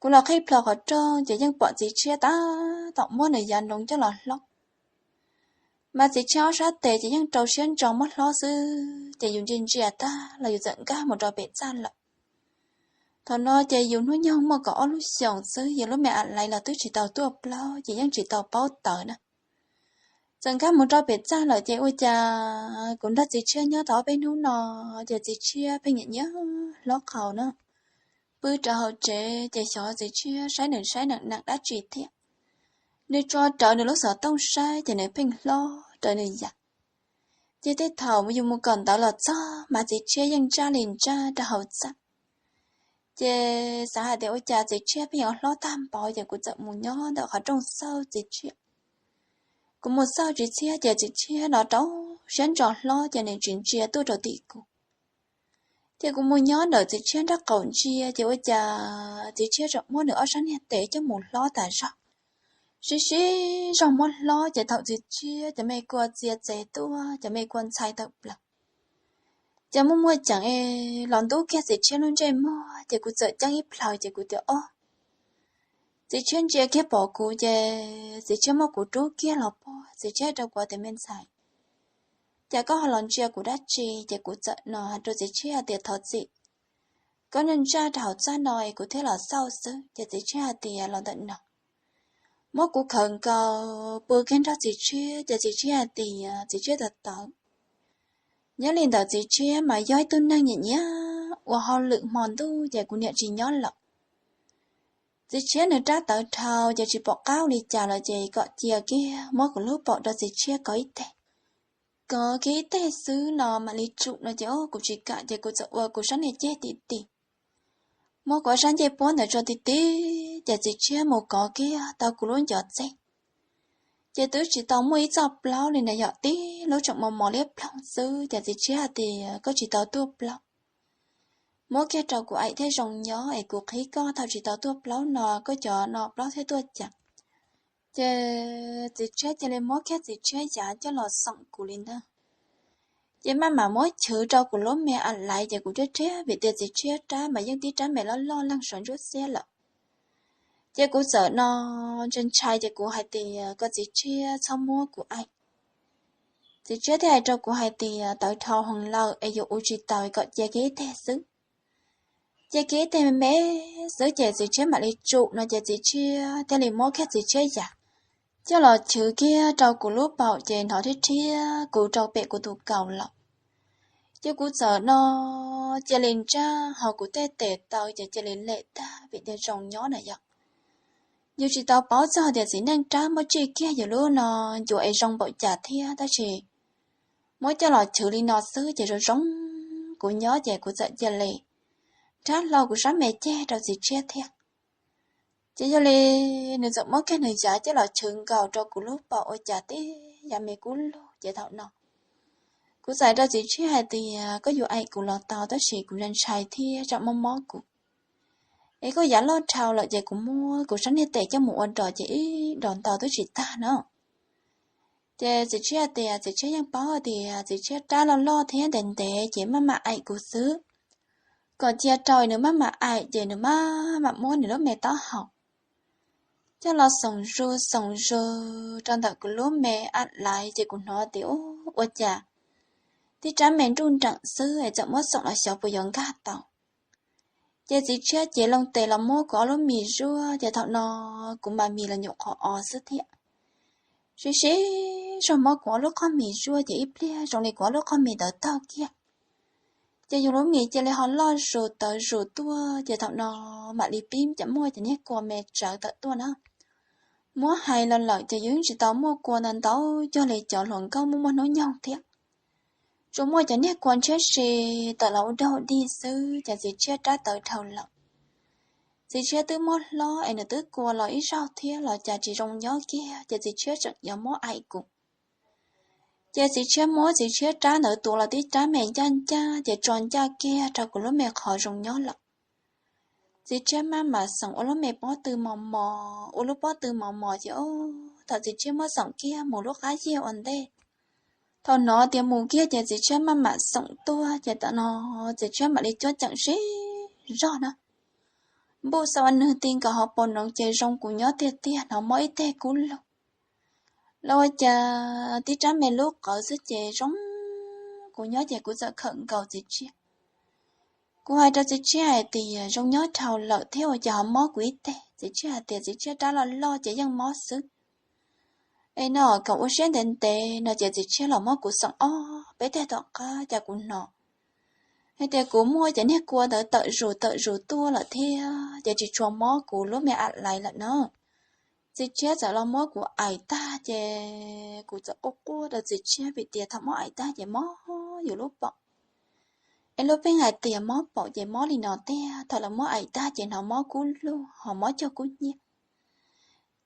Kuv los qhib plho qhov rooj ces yeej pom txiv tshiab tab tom muab nws yav nroos coj los hlob. Mas txiv tshiab ob sab tes ces yeej rau siab ntso muab hlob xwb ces yus ntsia ntsia tag los yus txawm nkag mus rau pem txaj lawm. Thaum no ces yus hnub nyoog muaj kaum ob lub xyoos xwb, yus lub me a laiv los twb tsis tau tuaj plaub ces yeej tsis tau paub tawv na. Txawm nkag mus rau pem txaj lawm ces ua cas kuv nrog txiv tshiab nyob tau ob peb hnub no ces txiv tshiab pheej nyiam nyiam hlob qhau na. Pw rau hauv tsev ces xyov txiv tshiab saib nws saib nws nam dab tsi thiab. Nws tso rawv nws lub xov tooj saib ces nws pheej hlob rawv nws yam. Ces tej thaum yus mus kawm ntawv los txog mas txiv tshiab yeej ntsaj li ntsaj rau hauv txaj. Ces xav hais tias ua cas txiv tshiab pheej yuav hlob tag npaum ces kuv txawm mus nyob ntawm qhov rooj xauj txiv tshiab. Kuv mus xauj tsis txhiab ces txiv tshiab no rau siab ntso hlob ces nws tsis ntsia tuaj rau tim kuv. Ces kuv mus nyob ntawm txiv tshiab nraub qaum ntsia ces ua cas txiv tshiab tseem muab nws ob sab niag tes coj mus hlob tas zog. Sib sib zog muab hlob ces thaum txiv tshiab cov me kua txia txev tuaj, cov me kua ntxhais tawm plaws. Ces muaj muaj ceem los ntub kiag txiv tshiab lub ntsej muag ces kuv txawm ceeb ib plhaw ces kuv tias ob. Txiv tshiab ntsia kiag pom kuv ces txiv tshiab muab kuv rub kiag los puag, txiv tshiab rau kuv tias me ntxhais, cas koj ho los ntsia kuv dab tsi? Ces kuv txawm no hais rau txiv tshiab hais tias thov txim, koj ntsaj ntsaj rau hauv txaj no es kuv thiaj los xauj xwb. Ces txiv tshiab hais tias los ntawm no. Muab kuv khawm nkaus pw kiag nrog txiv tshiab ces txiv tshiab hais tias txiv tshiab tawv tawv. Nyob li ntawd txiv tshiab mas yog ib tug neeg nyiam nyiam ua hauj lwm hmo ntuj ces kuv niam tsis nyob lawm. Txiv tshiab nws rab tawv dhau ces tsis pom qab ua li cas lawm ces kom cia kiag muab kuv lub paum rau txiv tshiab kov ib teg. Kov kiag ib teg xwb no mam li tsum no ces kuv tsis kam ces kuv txawm ua kuv sab niag ceg ti ti. Muab kuv ob sab ncej puab ntawd tso ti ti ces txiv tshiab mus kov kiag tau kuv lub ncov txeeg. Ces twb tsis tau muaj ib txoj plaub li na, yog tib lub tseem mos mos liab ploog xwb ces txiv tshiab hais tias koj tsis tau tuaj plaub, muab kiag rau kuv aim thiaj zoo nyob es kuv qhib koj thaum tsis tau tuaj plaub no koj cov no plaub thiaj tuaj ceev. Ces txiv tshiab cia li muab kiag txiv tshiab yav coj los xoom kuv li ntag. Ces maj mam muab chwv rau kuv lub me a laiv ces kuv rhiab rhiab vim tias txiv tshiab rab mas yeej tib rab me loj loj leej sawv ntsuab xiab lawm. Ces kuv txawm no ntshai ntshai ces kuv hais tias kom txiv tshiab txhob muab kuv aim. Txiv tshiab thiaj hais rau kuv hais tias tawv dhau heev lawm es yuav ua tsis taus kom cia kiag ib teg xwb. Cia kiag ib teg me me xwb ces txiv tshiab mam li tsum no ces txiv tshiab thiaj li muab kiag txiv tshiab yav coj los chwv kiag rau kuv lub paum ces hnov rhiab rhiab kuv rau pem kuv tus kaus lawm. Ces kuv txawm no cia li ntsaj ho kuv tej tes taw ces cia li lem tag vim tias zoo nyob na yom. Yus tsis tau paub txog tias txiv neej rab muab tsij kiag yus lub no ncua es zoo npaum cas thiab tab sis muab coj los chwv li no xwb ces zoo zoo kuv nyob ces kuv txawm cia li rhab hlo kuv sab me ceg rau txiv tshiab thiab. Ces yog li nws txawm muab kiag nws yav coj los chwv nkaus rau kuv lub paum ua cas tib yav me kub lug ces thaum no kuv txais rau txiv tshiab hais tias koj yuav aim kuv los tau tab sis kuv ntshai ntshai thiab tsam mob mob kuv. Es koj yav loj dhau lawm ces kuv muab kuv sab niag tes coj mus ua nrog ces ib nrog ntau twb tsis tag na. Ces txiv tshiab hais tias txiv tshiab yeej paub tias txiv tshiab rab loj loj thiab ntev ntev ces maj mam aim kuv xwb. Kom cia rau nws maj mam aim ces nws maj mam muab nws lub me taub hau coj los xoom zus xoom zus rau ntawm kuv lub me a laiv ces kuv hnov tias ua cas tib rab me nruj nreem xwb es txawm muab xoom los xyov puas yuav nkag tau. Ces txiv tshiab cev loo tes los muab kuv ob lub mis zuaj ces thaum no kuv mas mis los nyuam qhuav o xwb thiab. Sib sib zog muab kuv ob lub qhov mis zuaj ces ib pliag zoo li kuv ob lub qhov mis ntawd taug kiag. Ces yus lub mis cia li ho loj zus tawv zus tuaj ces thaum no mam li pib cov muaj cov niag kua me tsawv tawm tuaj na. Muab hais los lawm ces yus yeej tsis tau muaj kua ntau ntau cuag li cov hluas nkauj muaj muaj hnub nyoog thiab. Tsuas muaj cov niag kua ntshiab si tawm los ua dog dig xwb ces txiv tshiab rab tawv dhau lawm. Txiv tshiab twb muab hlob es nws twb kua los ib zaug thiab los cas tsis zoo nyob kiag ces txiv tshiab tseem yuav muab aim kuv. Ces txiv tshiab muab txiv tshiab rab ntawd tuav los tib rab me ncaj ncaj ces tso ncaj kiag rau kuv lub me qhov zoo nyob lawm. Txiv tshiab maj mam xoom ua lub me pob tw mos mos, ua lub pob tw mos mos ces thaum txiv tshiab muab xoom kiag mus lub qab yiag ua ntej. Thaum hnov tias mus kiag ces txiv tshiab maj mam xoom tuaj ces thaum no txiv tshiab mam li cuab ceem sib zog na. npuj xa ua nwg ti nkaus hauv paus noov ces zoo kuv nyob tiag tiag, hnov mob ib teg kub lug. Los ua cas tib rab me lub qawv xwb ces zoo kuv nyob ces kuv txawm khawm nkaus txiv tshiab. Kuv hais rau txiv tshiab hais tias zoo nyob dhau lawm thiab ua cas ho mob kuv ib teg. Txiv tshiab hais tias txiv tshiab rab loj loj ces yeej mob xwb. Es no kom ua siab ntev ntev no ces txiv tshiab los muab kuv xoom ob peb teg tom qab ces kuv hnov hais tias kuv muaj cov niag kua ntawd tawm zus tawm zus tuaj lawm thiab ces tsis tshua mob kuv lub me a lais lawm na. Txiv tshiab txawm los muab kuv aim tag ces kuv txawm quaj quaj rau txiv tshiab vim tias thaum muab aim tag ces mob yus lub paum. Es luag pheej hais tias mob paum ces mob li no tiag, thaum lawv muab aim tag ces hnov mob kub lug ho mob cuag kub hnyiab.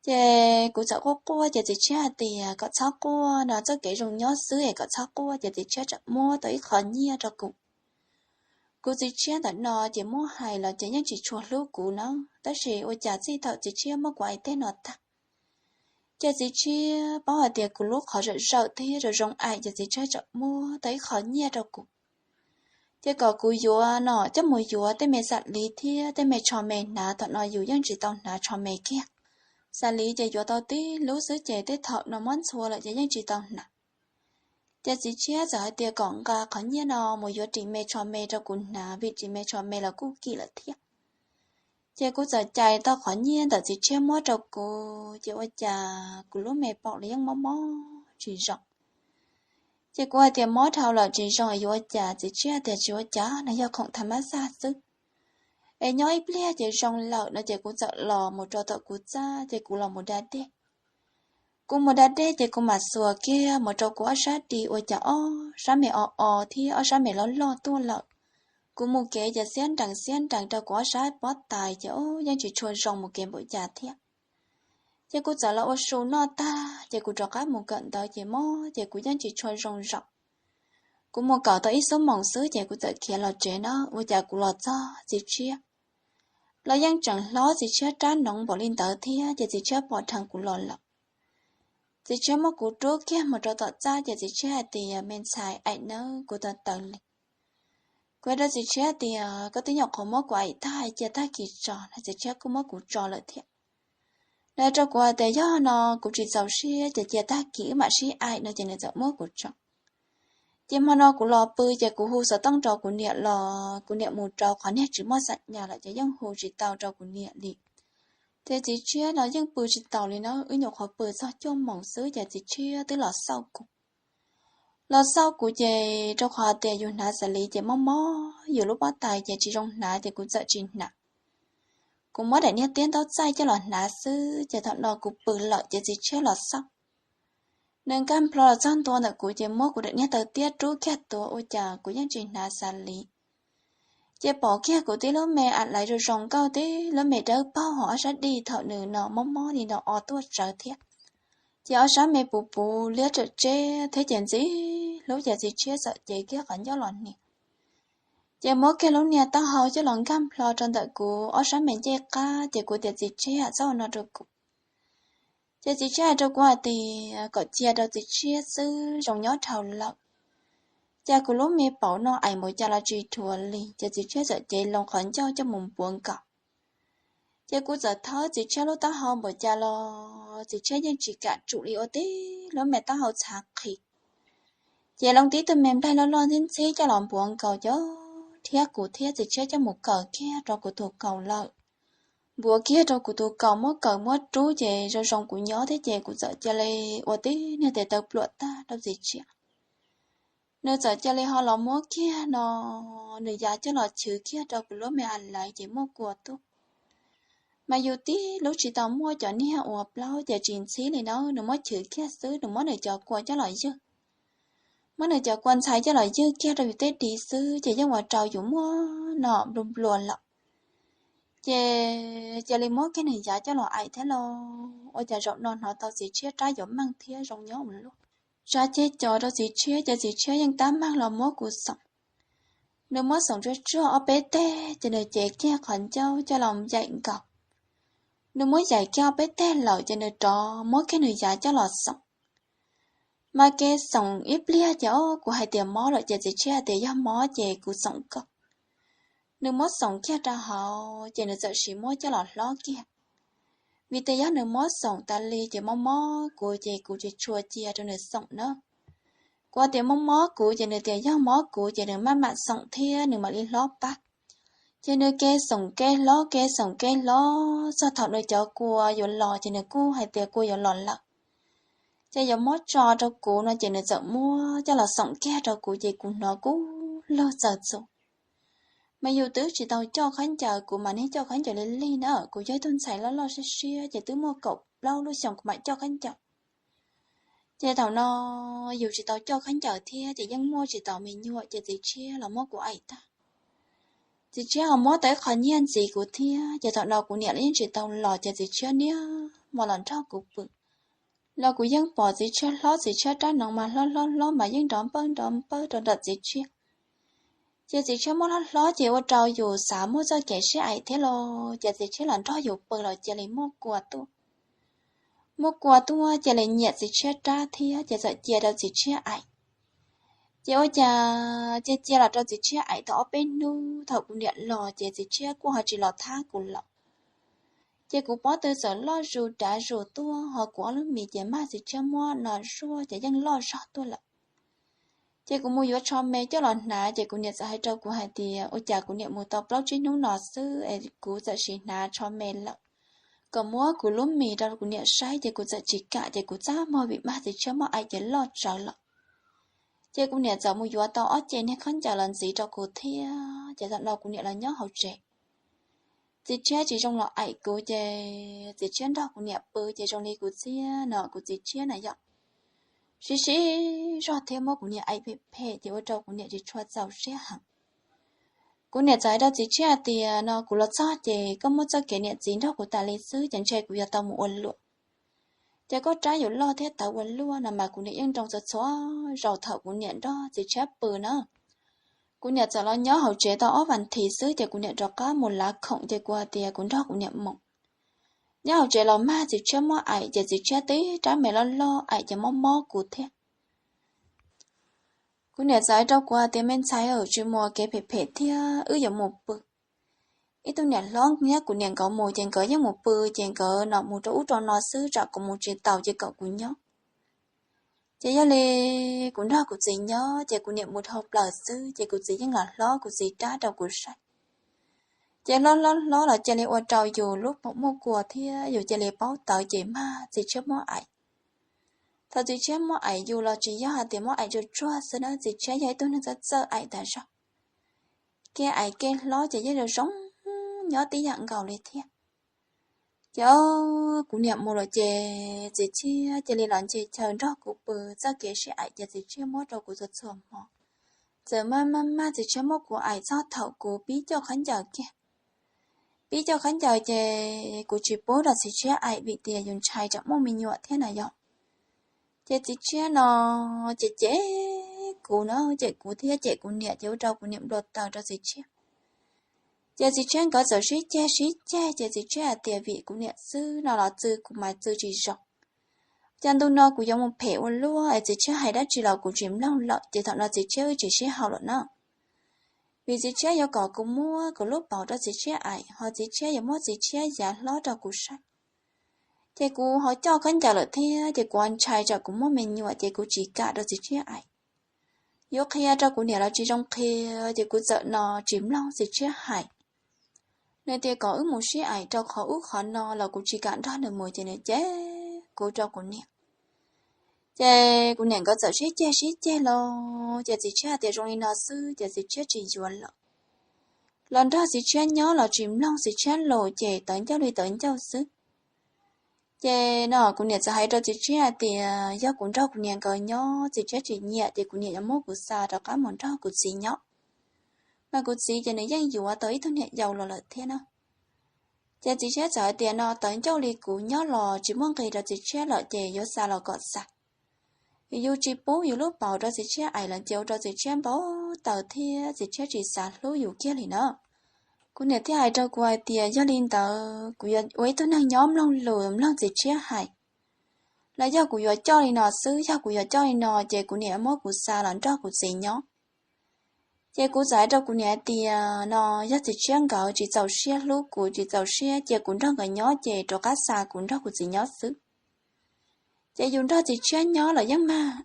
Ces kuv txawm quaj quaj ces txiv tshiab hais tias kom txhob quaj no, txoj kev zoo nyob xwb es kom txhob quaj, ces txiv tshiab txawm muab tau ib qho nyiaj rau kuv. Kuv txiv tshiab ntawm no ces muab hais los ces yeej tsis tshua hlub kuv na, tab sis ua cas txij thaum txiv tshiab muab kuv aim teg no tag ces txiv tshiab paub hais tias kuv lub qhov zawm zawm thiab zoo zoo aim ces txiv tshiab txawm muab tau ib qho nyiaj rau kuv. Ces kom kuv yuav no coj mus yuav tej me xav liv thiab tej me tsho me hnav, thaum no yus yeej tsis tau hnav tsho me kiag. Xav liv ces yuav tau tib lub xwb ces tej thaum no muab ntxhua lawm ces yeej tsis tau hnav. Ces txiv tshiab txawm hais tias kom nqa qhov nyiaj no mus yuav ris me tsho me rau kuv hnav vim ris me tsho me los kuj kim lawm thiab. Ces kuv txawm cais tau qhov nyiaj ntawm txiv tshiab muab rau kuv ces ua cas kuv lub me paum los yeej mob mob tsis zoo. Ces kuv hais tias mob dhau lawm tsis zoo yuav ua cas, txiv tshiab tias tsis ua cas no, yog khoom tha mab xaj xwb, es nyob ib pliag ces zoo lawm no ces kuv txawm los mus rau tom kuv txaj ces kuv los mus da dej. Kuv mus da dej ces kuv mam xuas kiag mus rau kuv ob sab di ua cas ob sab me o o thiab ob sab me loj loj tuaj lawm. Kuv mus kev ces xiab nrees xiab nrees rau kuv ob sab pob tais ces yeej tsis tshua zoo mus kev npaum cas thiab. Ces kuv txawm los ua su noj tag ces kuv rov qab mus kawm ntawv ces mob ces kuv yeej tsis tshua zoo zaum. Kuv mus kawm tau ib xuab moos xwb ces kuv txawm khiav los tsev na, ua cas kuv los txog txiv tshiab los yeej tseem hlob txiv tshiab rab noov npaum li ntawd thiab ces txiv tshiab pom dheev kuv los lawm. Txiv tshiab muab kuv rub kiag mus rau tom txaj ces txiv tshiab hais tias me ntxhais, aim nawb, kuv tau tawv li. Kuv hais rau txiv tshiab tias koj twb nyuam qhuav muab kuv aim tag cia tag kis tso no, txiv tshiab kuj muab kuv tso lawm thiab. Nws hais rau kuv hais tias yog no kuv tsis txaus siab ces cia tag kis wb mam sib aim no ces nws txawm muab kuv tso. Ces hmo no kuv los pw ces kuv hu xov tooj rau kuv niam los kuv niam mus rau qhov niag tsis muaj xam nyas lawm ces yeej hu tsis tau rau kuv niam li. Ces txiv tshiab no yeej pw tsis taus li na, wb nyuam qhuav pw txog cuaj moos xwb ces txiv tshiab twb los xauj kuv. Los xauj kuv ces rau qhov tias yus hnav xav liv ces mob mob yus lub pob tais ces tsis zoo hnav ces kuv txawm tsis hnav. Kuv muab daim niag tiab ntaub txaij coj los hnav xwb ces thaum no kuv pw lawm ces txiv tshiab los xauj. Nws nkag nplho los txog ntua ntawm kuv ces muab kuv daim niag taw tiab rub kiag tuav ua cas kuv yeej tsis hnav xav liv. Ces pom kiag kuv tib lub me a laiv zoo zoo nkauj tib lub me dawb paug ho ob sab dij thaum nws no mob mob li no o tuaj tsawv thiab. Ces ob sab me puv puv liab tsawm tseb thiab ces ntxim hlub ces txiv tshiab txawm cev kiag qhov ncauj los hnia. Ces muab kiag lub niag taub hau coj los nkag nplho rau ntawm kuv ob sab me ncej qab ces kuv tias txiv tshiab txhob ua no rau kuv. Ces txiv tshiab hais rau kuv hais tias kom cia rau txiv tshiab xwb, zoo nyob dhau lawm. Cas kuv lub me paum no aim npaum cas los tsis dhuav li ces txiv tshiab txawm cev loo qhov ncauj coj mus npuav nkaus. Ces kuv txawm thawb txiv tshiab lub taub hau npaum cas los txiv tshiab yeej tsis kam tsum li, ua tib lub me taub hau txhav qhi. Ces loo tib tug me nplaig loj loj ntxhib ntxhib coj los npuav nkaus cov thiab kuv thiab txiv tshiab coj mus kaws kiag rau kuv tus kaus lawm. Npuav kiag rau kuv tus kaus muab kaws muab rub ces zoo zoo kuv nyob thiab ces kuv txawm cia li ua tib niag tes taw pluam tag rau txiv tshiab. Nws txawm cia li ho los muab kiag no, nws yav coj los chwv kiag rau kuv lub me a laiv ces muaj kua tuaj. Mas yus tib lub tsis tau muaj cov niag uas plaub ces tsis ntxhib li na, nws muab chwv kiag xwb, nws muab nws cov kua coj los ywg. Muab nws cov kua ntxhais coj los ywg kiag rau yus tej di xwb ces yeej ua rau yus muaj no nplua nplua lawm. Ces cia li muab kiag nws yav coj los aim thiab los ua cas zaum no hnov tau txiv tshiab rab yuav meej thiab zoo nyob ua luaj. Tsa ceg cos rau txiv tshiab ces txiv tshiab yeej tab meeg los muab kuv xoom. Nws muab xoom tsuag tsuag ob peb teg ces nws cev kiag qhov ncauj coj los yaim nkaus. Nws muab yaim kiag ob peb teg lawm ces nws rov muab kiag nws yav coj los xoom. Mas kev xoom ib pliag ces o kuv hais tias mob lawm ces txiv tshiab hais tias yog mob ces kuv xoom koj. Nws muab xoom kiag rau hauv ces nws txawm siv muab coj los hlob kiag. Vim tias yog nws muab xoom tas li ces mob mob kuv ces kuv tsis tshua cia rau nws xoom na. Kuv tias mob mob kuv ces nws tias yog mob kuv ces nws maj mam xoom thiab nws mam li hlob pab. Ces nws ke xoom ke hlob ke xoom ke hlob txog thaum nws cov kua yuav los ces nws kuj hais tias kua yuav los lawm. Ces yuav muab tso rau kuv no ces nws txawm muab coj los xoom kiag rau kuv ces kuv hnov kub lug txaws txuas. Mas yus twb tsis tau coj khaub ncaws, kuv mas niag coj khaub ncaws li lig na, kuv yog ib tug ntxhais loj loj siab siab ces twb muaj kaum plaub lub xyoos kuv mam coj khaub ncaws. Ces thaum no yus tsis tau coj khaub ncaws thiab ces yeej muaj tsis tau me nyuam ces txiv tshiab los muab kuv aim tag. Txiv tshiab ho muab tau ib qho nyiaj ntxiv kuv thiab ces thaum no kuv niam los yeej tsis tau los ces txiv tshiab niaj hmo los nrog kuv pw. Los kuv yeej pom txiv tshiab hlob, txiv tshiab rab hneev mas hlob hlob hlob mas yeej nrov npawj nrov npawj rau ntawm txiv tshiab. Ces txiv tshiab muab hlob hlob ces ua rau yus xav muaj txoj kev sib aim thiab los ces txiv tshiab los nrog yus pw los cia li muaj kua tuaj. Muaj kua tuaj cia li nyiam txiv tshiab rab thiab ces txawm cia rau txiv tshiab aim. Ces ua cas cia cia los rau txiv tshiab aim tau ob peb hnub thaum kuv niam los ces txiv tshiab kuj ho tsis los thab kuv lawm. Ces kuv pob tw txawm loj zus dav zus tuaj ho kuv ob lub mis ces mag txiv tshiab muab no zuaj ces yeej loj zog tuaj lawm. Ces kuv mus yuav tsho me coj los hnav ces kuv niam txawm hais rau kuv hais tias ua cas kuv niam mus tau plaub tsib hnub no xwb es kuv txawm sim hnav tsho me lawm kom muab kuv lub mis rau kuv niam saib ces kuv txawm tsis kam ces kuv txaj muag vim mag txiv tshiab muab aim ces loj tsawv lawm. Ces kuv niam txawm mus yuav tau ob ce niag khaub ncaws los ntxiv rau kuv thiab ces thaum no kuv niam los nyob hauv tsev. Txiv tshiab tsis zoo los aim kuv ces txiv tshiab nrog kuv niam pw ces zoo li kuv txiab no kuv txiv tshiab na yom, sib sib zog thiab muab kuv niam aim phem phem ces ua rau kuv niam tsis tshua txaus siab heev. Kuv niam txawm hais rau txiv tshiab hais tias no kuv los txog ces koj muaj txoj kev niam txiv nrog kuv tas li xwb ces ntshe kuv yuav tau mus ua luam. Ces koj rab yuav loj thiab tawv ua luaj no mas kuv niam yeej nroo txhua txhua zaus thaum kuv niam nrog txiv tshiab pw na. Kuv niam txawm los nyob hauv tsev tau ob vas thiv xwb ces kuv niam rov qab mus lav khoom ces kuv hais tias kuv nrog kuv niam mus. Nyob hauv tsev los mag txiv tshiab muab aim ces txiv tshiab tib rab me loj loj aim ces mob mob kuv thiab. Kuv niam txawm hais rau kuv hais tias me ntxhais, tsis mus kev phem phem thiab, wb yuav mus pw. Ib tug niam hlob nyob kuv niam nkawd mus ces nkawd yeej mus pw ces nkawd no mus rau ub rau no xwb tsam kuv mus tsis taus ces kom kuv nyob. Ces yog li kuv nrog kuv txiv nyob ces kuv niam mus dhau plaws xwb ces kuv txiv yeej los hlob kuv txiv rab rau kuv saib. Ces hlob hlob hlob los cia li ua rau yus lub paum muaj kua thiab yus cia li paub tawv ces mag txiv tshiab muab aim. Thaum txiv tshiab muab aim yus los tsis yog hais tias muab aim tsuag tsuag xwb na, txiv tshiab yog ib tug neeg txawj txawj aim tas zog. Kev aim kev hlob ces yeej zoo zoo nyob tib yam nkaus li thiab. Ces kuv niam mus lawm ces txiv tshiab cia li los nce chaw nrog kuv pw, txoj kev sib aim ces txiv tshiab muab rau kuv txhua txhua hmo. Txawm maj maj maj txiv tshiab muab kuv aim txog thaum kuv pib coj khaub ncaws kiag. Pib coj khaub ncaws ces kuv tsis pub rau txiv tshiab aim vim tias yus ntshai tsam muaj me nyuam thiab na yom. Ces txiv tshiab no ces cem kuv na, cem kuv thiab cem kuv niam ces ua rau kuv niam nplua taws rau txiv tshiab. Ces txiv tshiab nkawd txawm sib ceg sib ceg ces txiv tshiab hais tias vim kuv niam xwb no los txw kuv mas txw tsis zoo. Cas ntu no kuv yuav mus phem ua luaj es txiv tshiab hais dab tsi los kuv tsis mloog lawm ces thaum no txiv tshiab wb tsis sib haum lawm na. Vim txiv tshiab yuav kom kuv muab kuv lub paum rau txiv tshiab aim, ho txiv tshiab yuav muab txiv tshiab yav hlob rau kuv saib. Ces kuv ho coj khaub ncaws lawm thiab ces kuv ntshai tsam kuv muaj me nyuam ces kuv tsis kam rau txiv tshiab aim. Yuav qhia rau kuv niam los tsis zoo qhia ces kuv txawm no tsis mloog txiv tshiab hais. Nws tias kom wb mus sib aim rau qhov ub qhov no los kuv tsis kam nrog nws mus ces nws cem kuv rau kuv niam. Ces kuv niam nkawd txawm sib ceg sib ceg los ces txiv tshiab hais tias zoo li no xwb ces txiv tshiab tsis yuav lawm. Los nrog txiv tshiab nyob los tsis mloog txiv tshiab lus ces tawv ncauj li tawv ncauj xwb. Ces no kuv niam txawm hais rau txiv tshiab hais tias yog kuv nrog kuv niam nkawd nyob txiv tshiab tsis nyiam ces kuv niam yuav muab kuv xa rov qab mus nrog kuv txiv nyob. Mas kuv txiv ces nws yeej yuav tau ib tug niam yau los lawm thiab na. Ces txiv tshiab txawm hais tias no tawv ncauj li kuv nyob los tsis muaj nqis rau txiv tshiab lawm ces yuav xa los kom xa. Yus tsis pub yus lub paum rau txiv tshiab aim los ces ua rau txiv tshiab npau taws thiab txiv tshiab tsis xav hlub yus kiag li na. Kuv niam thiaj hais rau kuv hais tias yog li ntawd kuv yuav ua ib tug neeg nyob mloog lus mloog txiv tshiab hais, los yog kuv yuav coj li no xwb, yog kuv yuav coj li no ces kuv niam yuav muab kuv xa los nrog kuv txiv nyob. Ces kuv txawm hais rau kuv niam hais tias no yog txiv tshiab nkawd tsis txaus siab hlub kuv, tsis txaus siab cia kuv nrog nkawd nyob ces rov qab xa kuv nrog kuv txiv nyob xwb. Ces yus nrog txiv tshiab nyob los yeej mag,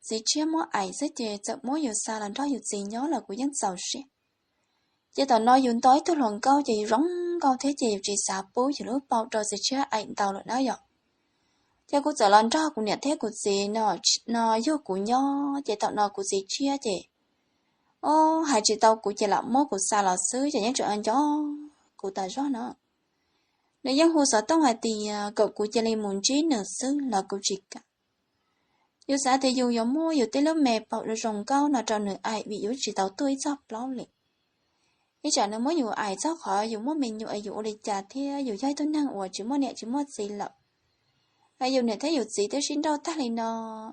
txiv tshiab muab aim xwb ces txawm muab yus xa los nrog yus txiv nyob los kuv yeej txaus siab. Ces thaum no yus nto ib tug hluas nkauj ces yus zoo nkauj thiab ces yus tsis xav pub yus lub paum rau txiv tshiab aim ntau lawm na yom. Ces kuv txawm los nrog kuv niam thiab kuv txiv no yug kuv nyob ces thaum no kuv txiv tshiab ces o hais tsis tau kuv ces lam muab kuv xa los xwb ces yeej tseem nco kuv tas zog no. Nws yeej hu xov tooj hais tias kom kuv cia li mus ntsib nws xwb los kuv tsis kam. Yus xav tias yus yuav muab yus tej lub me paum zoo nkauj no rau nws aim vim yus tsis tau tuaj ib txog plaub li. Ib tsam nws muab yus aim txog qhov yus muaj me nyuam es yus ua li cas thiab yus yog ib tug neeg uas tsis muaj niam tsis muaj txiv lawm, es yus niam thiab yus txiv twb sib nrauj tag li no,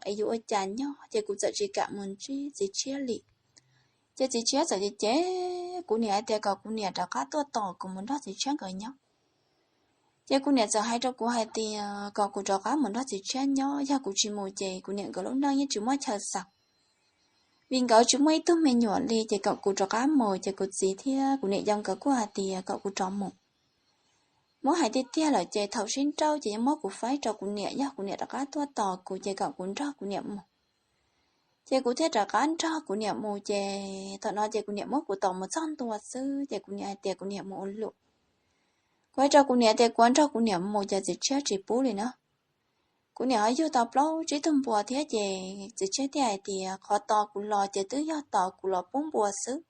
es yus ua cas nyob ces kuv txawm tsis kam mus ntsib txiv tshiab li. Ces txiv tshiab txawm cem cem kuv niam hais tias kom kuv niam rov qab tuaj tos kuv mus nrog txiv tshiab nkawd nyob. Ces kuv niam txawm hais rau kuv hais tias kom kuv rov qab mus nrog txiv tshiab nyob, yog kuv tsis mus ces kuv niam nkawd lub neej yeej tsis muaj chaw xaus. Vim nkawd tsis muaj ib tug me nyuam li ces kom kuv rov qab mus, ces kuv txiv thiab kuv niam yau nkawd kuj hais tias kom kuv rov mus. Muab hais tiag tiag lawm ces thaum sib nrauj ces yeej muab kuv faib rau kuv niam, yog kuv niam rov qab tuaj tos kuv ces kom kuv nrog kuv niam mus. Ces kuv thiaj rov qab nrog kuv niam mus, ces thaum no ces kuv niam muab kuv tom mus txog ntua xwb ces kuv niam hais tias kuv niam mus ua luam. Kuv hais rau kuv niam tias kuv nrog kuv niam mus ces txiv tshiab tsis pub li na. Kuv niam ho yug tau plaub tsib tug npua thiab ces txiv tshiab thiaj hais tias qhov tos kuv los ces twb yog tos kuv los pub npua xwb.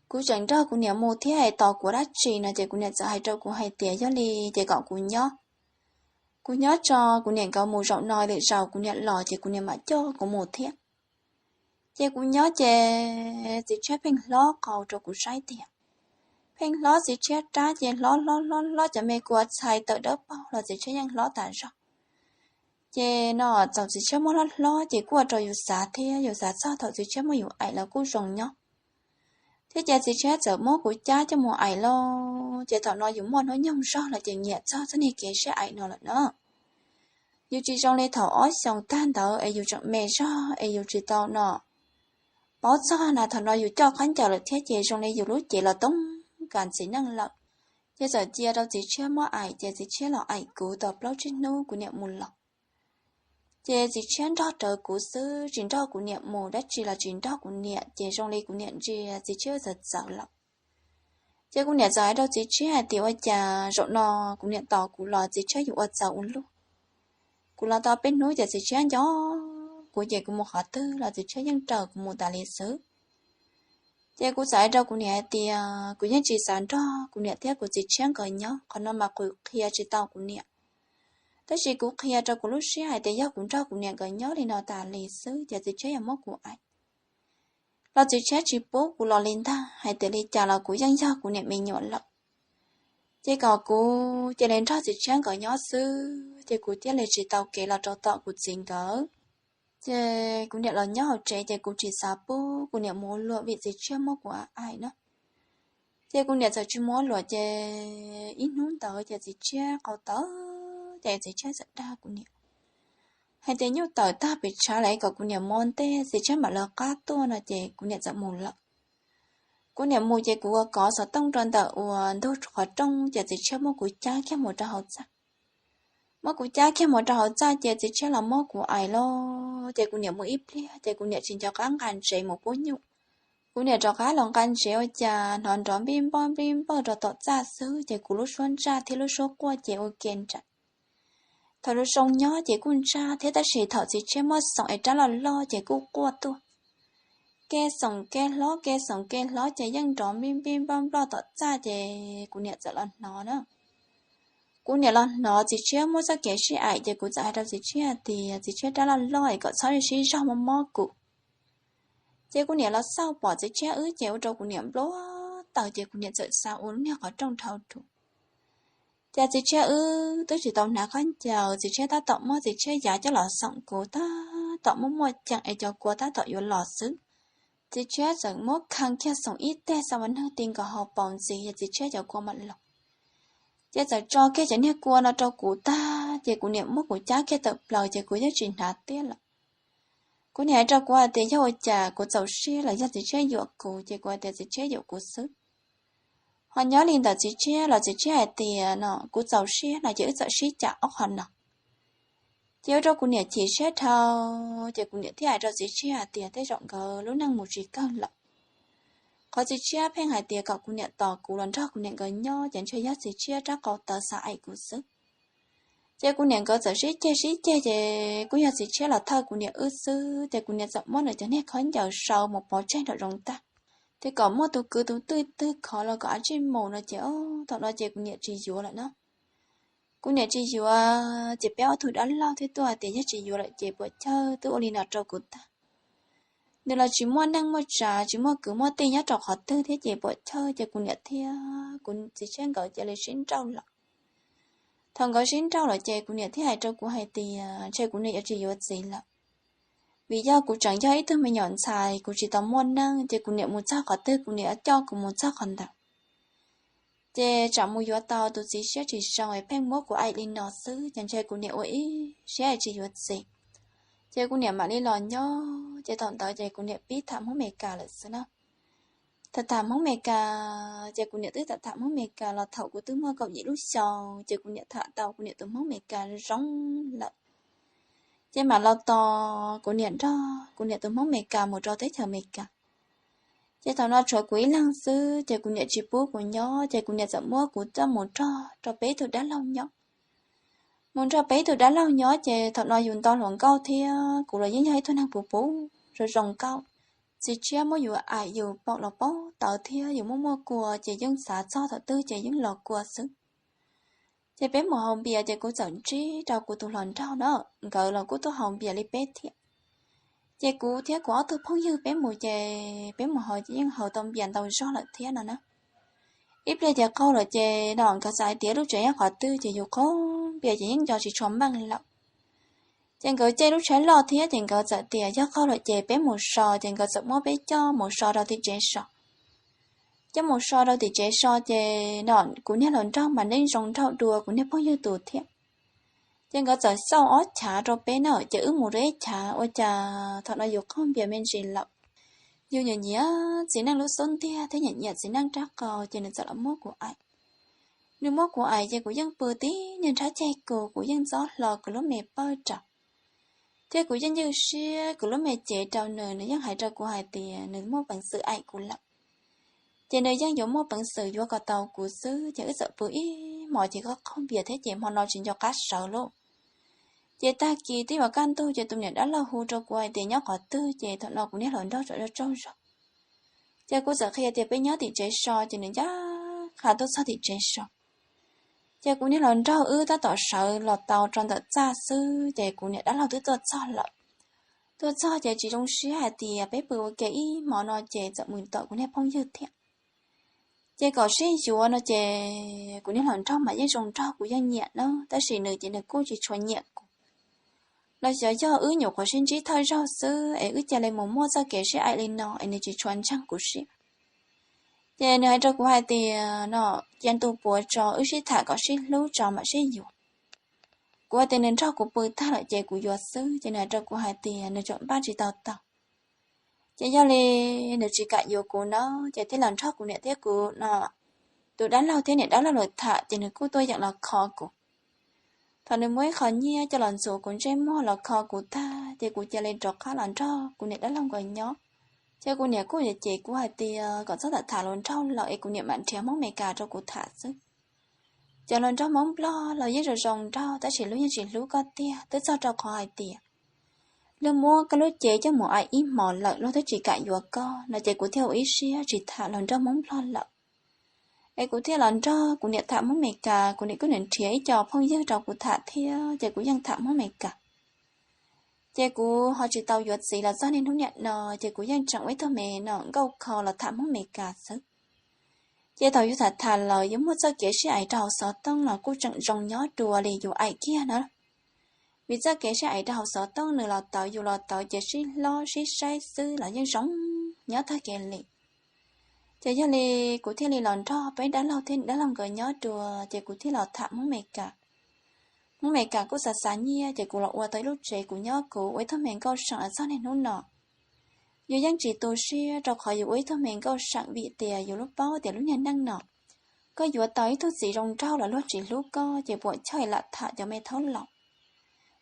Kuv tseem nrog kuv niam mus thiab es tos kuv dab tsi no ces kuv niam txawm hais rau kuv hais tias yog li ces kom kuv nyob. Kuv nyob tso, kuv niam nkawd mus zaum no lwm zaus kuv niam los ces kuv niam mam coj kuv mus thiab. Ces kuv nyob ces txiv tshiab pheej hlob qau rau kuv saib tiag. Pheej hlob, txiv tshiab rab ces hlob hlob hlob hlob cov me kua txhais tawm dawb paug los txiv tshiab yeej hlob tas zog. Ces no txaus txiv tshiab muab hlob hlob ces kuj ua rau yus xav thiab, yus xav txog thaum txiv tshiab muab yus aim los kuj zoo nyob. Thiab ces txiv tshiab txawm muab kuv cab coj mus aim lauj, ces thaum no yus muaj hnub nyoog zog los ces nyiam txog txoj niag kev sib aim no lawm na. Yus tsis zoo li thaum ob xyoos tag ntawd es yus tseem me zog es yus tsis tau no paub txog na, thaum no yus coj khaub ncaws lawm thiab ces zoo li yus lub cev los toob kas txiv neej lawm. Ces txawm cia rau txiv tshiab muab aim, ces txiv tshiab los aim kuv tau plaub tsib hnub kuv niam mus los. Ces txiv tshiab nrog rawv kuv xwb, tsis nrog kuv niam mus, dab tsi los tsis nrog kuv niam, ces zoo li kuv niam ntsia txiv tshiab txawv txawv lawm. Ces kuv niam txawm hais rau txiv tshiab hais tias ua cas zaum no kuv niam tos kuv los txiv tshiab yuav ua txaus ua luaj. Kuv los tau peb hnub ces txiv tshiab nco kuv ces kuv mus qhov twg los txiv tshiab yeej raws kuv mus tas li xwb. Ces kuv txawm hais rau kuv niam hais tias kuv yeej tsis xav nrog kuv niam thiab kuv txiv tshiab nkawd nyob, qhov no mas kuv qhia tsis tau kuv niam. Tab sis kuv qhia rau kuv lub siab hais tias yog kuv nrog kuv niam nkawd nyob li no tas li xwb ces txiv tshiab yuav muab kuv aim los txiv tshiab tsis pub kuv los li ntag, hais tias li cas los kuv yeej yog kuv niam me nyuam lawm. Ces kom kuv cia li nrog txiv tshiab nkawd nyob xwb, ces kuv thiaj li tsis tau kev los rau tom kuv txiv nkawd. Ces kuv niam los nyob hauv tsev ces kuv tsis xav pub kuv niam mus ua luam vim txiv tshiab muab kuv aim na. Ces kuv niam txawm tsis mus ua luam ces ib hnub ntawd ces txiv tshiab qau tawv, ces txiv tshiab txawm dag kuv niam hais tias nyuj tawm tag pes tshav lawm kom kuv niam mus ua ntej txiv tshiab mam lawv qab tuaj no ces kuv niam txawm mus lawm. Kuv niam mus ces kuv ua kov xov tooj rau ntawm uas ntug qhov rooj ces txiv tshiab muab kuv cab kiag mus rau hauv txaj. Muab kuv cab kiag mus rau hauv txaj ces txiv tshiab los muab kuv aim lauj, ces kuv niam mus ib pliag ces kuv niam tsis nco qab nqa ntsev mus pub nyuj. Kuv niam rov qab los nqa ntsev ua cas hnov nrov npij npauj npij npauj rau tom txaj xwb ces kuv lub suab ntsaj thiab lub suab quaj ces ua ke nraim. Thaum zoo nyob ces kuj ntsaj thiab tab sis thaum txiv tshiab muab xoom es rab loj loj ces kuj quaj tuaj. Kev xoom kev hlob, kev xoom kev hlob ces yeej nrov npij npij npauj nploj tom txaj ces kuv niam txawm los hnov na. Kuv niam los hnov txiv tshiab muab txoj kev sib aim ces kuv txawm hais rau txiv tshiab hais tias txiv tshiab rab loj loj es kom txhob sib zog mob mob kuv. Ces kuv niam los xauj pom txiv tshiab wb ces ua rau kuv niam npluav taws ces kuv niam txawm xa ua lub niag qhov rooj dhau rau. Ces txiv tshiab wb twb tsis tau hnav khaub ncaws, txiv tshiab tab tom muab txiv tshiab yav coj los xoom kuv tab tom muaj muaj ceem es cov kua tab tom yuav los xwb. Txiv tshiab txawm muab khee kiag xoom ib teg xa ua neeg ti nkaus hauv paus ntxiv es txiv tshiab cov kua mam los. Ces txawm tso kiag cov niag kua no rau kuv tag ces kuv niam muab kuv cab kiag tawm plaws ces kuv yeej tsis hnav tiab lawm. Kuv niam hais rau kuv hais tias yog ua cas kuv txaus siab los yog txiv tshiab yuam kuv, ces kuv hais tias txiv tshiab yuam kuv xwb. Ho nyob li ntawm txiv tshiab los txiv tshiab hais tias no kuv txaus siab no ces wb txawm sib cam ob qho no. Ces ua rau kuv niam chim siab dhau, ces kuv niam thiaj hais rau txiv tshiab hais tias tej zaum nkawd lub neej mus tsis kawg lawm. Qhov txiv tshiab pheej hais tias kom kuv niam tos kuv los nrog kuv niam nkawd nyob ces ntshe yog txiv tshiab rab qau tawv xav aim kuv xwb. Ces kuv niam nkawd txawm sib ceg sib ceg ces kuj yog txiv tshiab los thawj kuv niam wb xwb, ces kuv niam txawm muab nws cov niag khaub ncaws sau mus pov tseg nram zoov tag, thiab kom muaj tus kwv tus tij twg khov los kom av tsij mus no ces thaum no ces kuv niam tsis yuav lawm na. Kuv niam tsis yuav ces peb ob tug dab laug thiaj tuaj hais tias yog tsis yuav lawm ces puam chawj twb ua li no rau kuv tag. Nws los tsis muaj neej muaj tsav, tsis muaj kwv muaj tij nyob rau qhov twg thiab ces puam chawj ces kuv niam thiab kuv txiv tshiab nkawd cia li sib nrauj lawm. Thaum nkawd sib nrauj lawm ces kuv niam thiaj hais rau kuv hais tias ntshe kuv niam yuav tsis yuav txiv lawm, vim yog kuv tseem yog ib tug me nyuam ntxhais, kuv tsis tau muaj neej ces kuv niam mus txog qhov twg kuv niam coj kuv mus txog qhov ntawd. Ces tsam mus yuav tau tus txiv siab tsis zoo es pheej muab kuv aim li no xwb ces ntshe kuv niam ua ib siab es tsis yuav txiv. Ces kuv niam mam li los nyob ces thaum ntawd ces kuv niam pib tham Hmoob Meskas lawm xwb na. Tham tham Hmoob Meskas ces kuv niam twb tham tham Hmoob Meskas los thaum kuv twb muaj kaum yim lub xyoo ces kuv niam tham tau kuv niam tus Hmoob Meskas zoo lawm. Ces mam los tos kuv niam nrog kuv niam tus Hmoob Meskas mus rau teb chaws Amelikas. Ces thaum no tshuav kuv ib leeg xwb ces kuv niam tsis pub kuv nyob ces kuv niam txawm muab kuv coj mus nrog rau peb tug dab laug nyob. Mus nrog peb tug dab laug nyob ces thaum no yus nto hluas nkauj thiab kuv los yeej yog ib tug neeg puv puv zoo zoo nkauj. Txiv tshiab muab yus aim yus paum los paub tawv thiab yus muaj muaj kua ces yeej xav txog thaum twg ces yeej los kua xwb. Ces peb mus haus npias ces kuv txawm ntsib rau kuv tus hluas nraug na, nkawd los kuj tuaj haus npias li peb thiab. Ces kuv thiab kuv ob tug phooj ywg peb mus ces peb mus haus ces yeej haus tau npias ntau zog lawm thiab no na. Ib pliag ces qaug lawm ces no nkawd txawm hais tias lub tsev nyob qhov twg ces yus qaug npias ces yeej nco tsis tshua meej lawm. Ces nkawd caij lub tsheb loj thiab ces nkawd txawm tias yog qaug lawm ces peb mus so ces nkawd txawm muab peb coj mus so rau tim tsev so. Coj mus so rau tim tsev so ces no kuv niag hluas nraug mas yeej zoo nraug dua kuv niag phooj ywg tus thiab. Ces nkawd txawm xauj ob chav rau peb na ces wb mus rau ib chav ua cas thaum no yus qaug npias me ntsis lawm. Yus nyiam nyiam txiv neej lub xub ntiag thiab nyiam nyiam txiv neej rab qau ces nws txawm los muab kuv aim. Nws muab kuv aim ces kuv yeej pw tib niag nrhab ceg kuv, kuv yeej ntxob hlo kuv lub me pawg rau, thiab kuv yeej ywj siab kuv lub me cev rau nws, nws yeej hais rau kuv hais tias nws muaj peev xwm aim kuv lawm. Ces nws yeej yuav muaj peev xwm yuav kom tau kuv xwb ces wb txawm pw ib hmos ces qaug qaug npias thiab ces hmo no tsis nco qab sawv lauj. Ces tag kis twb yuav kaj ntug ces tus niam dab laug hu rau kuv hais tias nyob qhov twg ces thaum no kuv niag hluas nraug tsaug zog. Ces kuv txawm qhia tias peb nyob tim tsev so ces nws ncaj qha tuaj txog tim tsev so. Ces kuv niag hluas nraug wb tab tom sawv los tau rau ntawm txaj xwb ces kuv niam dab laug twb tuaj txog lawm. Tuaj txog ces tsis zoo siab hais tias peb pw ua ke ib hmo no ces txawm mus tom kuv niag phooj ywg thiab. Ces kom sib yuav no ces kuv niag hluas nraug mas yeej zoo nraug kuv yeej nyiam na, tab sis nws ces nws kuj tsis tshua nyiam kuv. Los xyov yog wb nyuam qhuav sib ntsib thawj zaug xwb es wb cia li mus muaj txoj kev sib aim li no es nws tsis tshua ntseeg kuv siab. Ces nws hais rau kuv hais tias no, cia ntu puav tso wb sib tham kom sib hlub tso mam sib yuav. Kuv hais tias nws nrog kuv pw tag lawm ces kuv yuav xwb ces nws hais rau kuv hais tias nws tseem npaj tsis tau tau. Ces yog li nws tsis kam yuav kuv na, ces thiaj los nrog kuv niam thiab kuv no tus dab laug thiab niam dab laug lawv tham ces nws kuj tuaj yeem los kho kuv. Thaum nws muab ib qho nyiaj coj los ntxuav kuv ntsej muag los kho kuv tag ces kuv cia li rov qab los nrog kuv niam dab laug nkawd nyob. Ces kuv niam kuj cem kuv hais tias kom txhob tham tham hluas nraug lawm es kuv niam mam nrhiav Hmoob Meskas rau kuv tham xwb. Cov hluas nraug Hmoob Nplog los yeej zoo zoo nraug tab sis luag yeej tsis hlub koj tiag, twb txog rau qhov hais tias luag muab koj lub cev coj mus aim ib hmos lawm luag twb tsis kam yuav koj no ces kuv thiaj ua ib siab tsis tham hluas nraug Hmoob Nplog lawm. Es kuv thiaj los nrog kuv niam tham Hmoob Meskas, kuv niam kuj nrhiav ib co phooj ywg rau kuv tham thiab ces kuv yeej tham Hmoob Meskas. Ces kuv ho tsis tau yuav txiv los txog niaj hnub niam no ces kuv yeej tseem ua ib tug me no nkauj kho los tham Hmoob Meskas xwb. Ces thaum yus tham tham lawm yus muaj txoj kev sib aim rau hauv xov tooj los kuj tseem zoo nyob dua li yus aim kiag na. Vim txoj kev sib aim rau hauv xov tooj nws los tawv yus los tawv ces sib hlob sib saib xwb los yeej zoo nyob tag kev li. Ces yog li kuv thiaj li los nrog peb dab laug thiab dab laug nkawd nyob dua ces kuv thiaj los tham Hmoob Meskas. Hmoob Amelikas kuj xav xav nyiaj ces kuv los ua tau ib lub tsev kuv nyob kuv ua ib tug me nkauj seem los txog niaj hnub no. Yus yeej tsis tu siab rau qhov yus ua ib tug me nkauj seem vim tias yus lub paub tias lub niag neej no koj yuav tau ib tug txiv zoo nraug los luag tsis hlub koj ces puam chawj lam tham cov me thaub laus.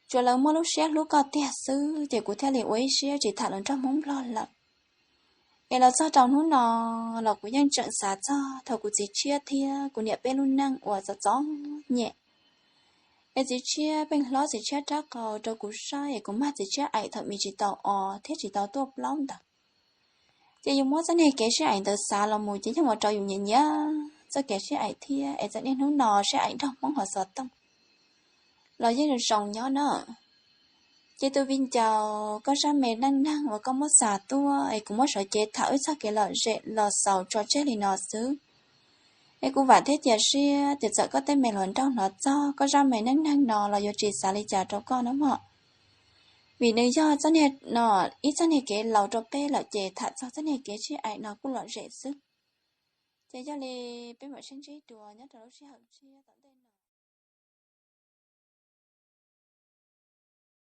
Tsuas lawv muaj lub siab hlub koj tiag xwb ces kuv thiaj li ua ib siab tsis tham lus nraug Hmoob Nplog lawm. Es los txog rau hnub no los kuv yeej tseem xav txog thaum kuv txiv tshiab thiab kuv niam peb lub neej uas txom txom nyem. Es txiv tshiab pheej hlob txiv tshiab rab qau rau kuv saib es kuv mag txiv tshiab aim thaum me tsis tau os thiab tsis tau tuaj plaub ntawd. Ces yus muab txoj niag kev sib aim ntawd xav los mus ces yeej ua rau yus nyiam nyiam txoj kev sib aim thiab es txawm niaj hnub no sib aim nraug Hmoob hauv xov tooj los yeej zoo zoo nyob na. Ces tus viv ncaus, koj zaj me neej neeg uas koj muab xa tuaj es kuv muab sawv cev tham wb txoj kev lom zem los xaus tso tseg li no xwb. Es kuv vam thiab cia siab tias txawm koj tej me hluas nraug hnov txog koj zaj me neej neeg no los yuav tsis xav li cas rau koj no mog. Vim nws yog txoj niag no ib txoj niag kev laus rau peb lawm ces tham txog txoj niag kev sib aim no kuj lom zem xwb. Ces yog li peb mam sib ntsib dua nyob rau lub sij hawm tshiab tom ntej.